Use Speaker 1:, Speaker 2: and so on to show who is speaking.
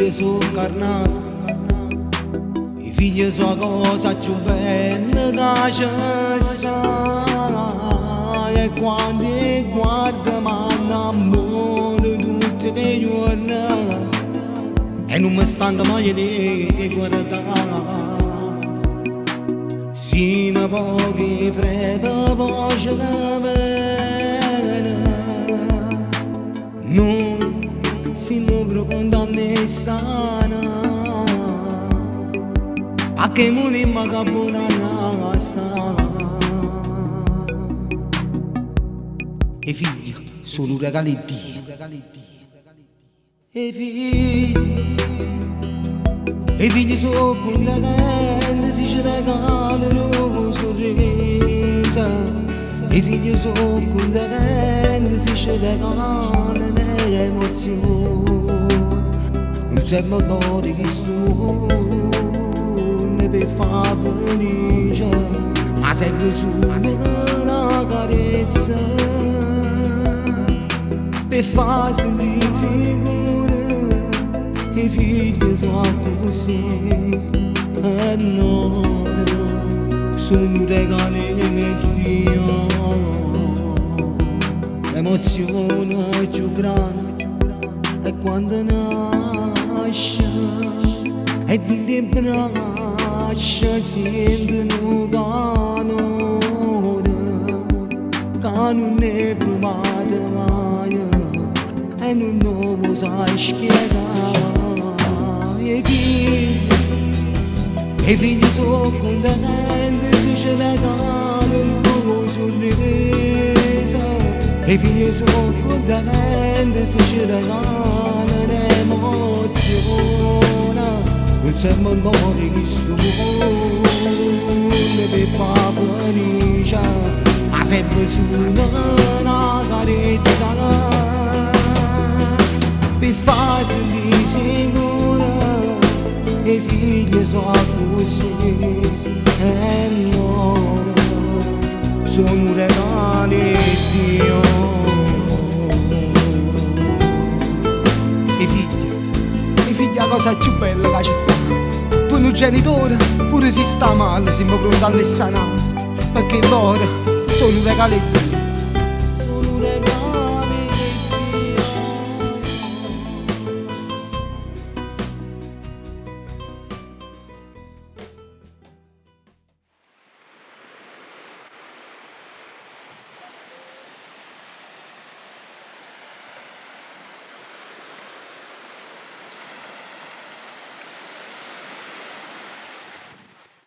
Speaker 1: Figli sono carnali, i figli sono cosa più bella che c'è sta. E quando guarda m'annamoro tutti i giorni e non mi stanco mai di guardare. Sino pochi frega poi ce ne viene. Noi siamo pronti sana A che murimmo capo sta. E figli sono regali di Dio. E figli, e figli sono contenti se ci regalano un sorriso. E figli sono contenti se ci regalano l'emozione. Non siamo loro che sono per far felice, ma sempre solo una carezza per far sentire sicuro. I figli sono così e loro sono regali di Dio. L'emozione più grande è quando nasce e ti braccia sente un calore che non è provato mai e non lo sai spiegare. E figli sono contenti se ci regalano un sorriso. E figli sono contenti se ci regalano l'emozione. Non siamo noi che sono per far felice, ma sempre solo una carezza per far sentire sicuro. E figli sono così e loro sono regali di Dio.
Speaker 2: E figli è la cosa più bella che ci sta. Per un genitore, pure se sta male, siamo pronti a sanare, perché loro sono regali di Dio.